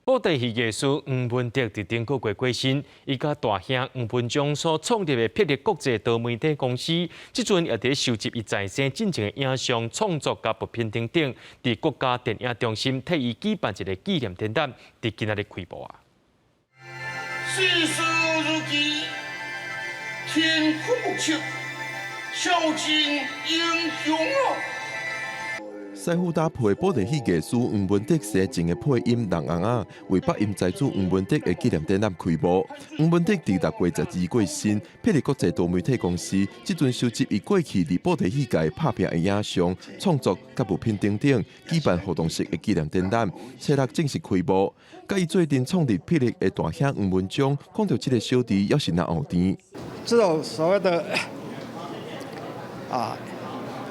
布袋戲藝師黃文德佇頂個月過身，伊佮大兄黃文忠所創立的霹靂國際多媒體公司，這陣也佇收集伊在生進前的影像創作佮物品等等，佇國家電影中心替伊舉辦一个紀念展覽，佇今仔日開幕啊。世事如棋，乾坤莫測，孝盡英雄啊！師傅搭配布袋戲藝師黃文德生前的配音人尪仔，為北音才子黃文德的紀念展覽開幕。黃文德佇6月12過身，霹靂國際多媒體公司這陣收集伊過去佇布袋戲界拍拚的影像、創作佮物品等等，舉辦活動式的紀念展覽，初六正式開幕。佮伊做陣創立霹靂的大兄黃文忠，講著這个小弟猶是若後甜。這種所謂的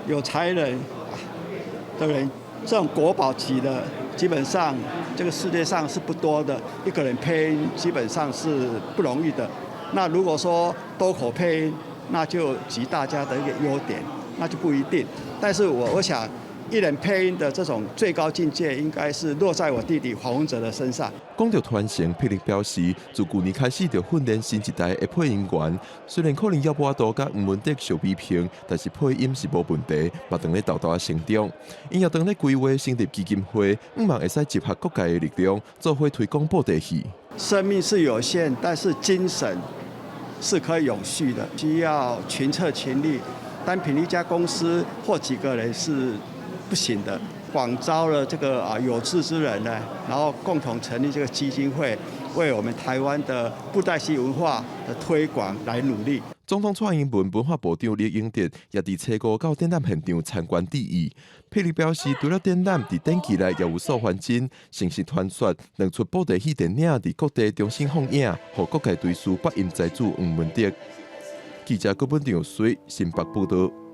有才能的人，這種國寶級的，基本上這個世界上是不多的。一個人配音基本上是不容易的。那如果說多口配音，那就集大家的一個優點，那就不一定。但是我想，一人配音的這種最高境界，應該是落在我弟弟黃文哲的身上。講著傳承，霹靂表示，自舊年開始就訓練新一代的配音員。雖然可能猶無法度佮黃文德相比拼，但是配音是無問題，嘛當咧沓沓仔成長。𪜶也當咧規劃成立基金會，向望會使集合各界的力量，做伙推廣布袋戲。生命是有限，但是精神是可以永續的，需要群策群力。單憑一家公司或幾個人是不行的。廣招了這個有志之人呢，然後共同成立這個基金會，為我們台灣的布袋戲文化的推廣來努力。總統蔡英文、文化部長酈英德也佇初五到展覽現場參觀致意。霹靂表示，除了展覽，佇展期內也有所翻新，誠實傳說兩齣布袋戲電影佇各地重新放映，予各界追思北音才子黃文德。記者郭本長水新北報導。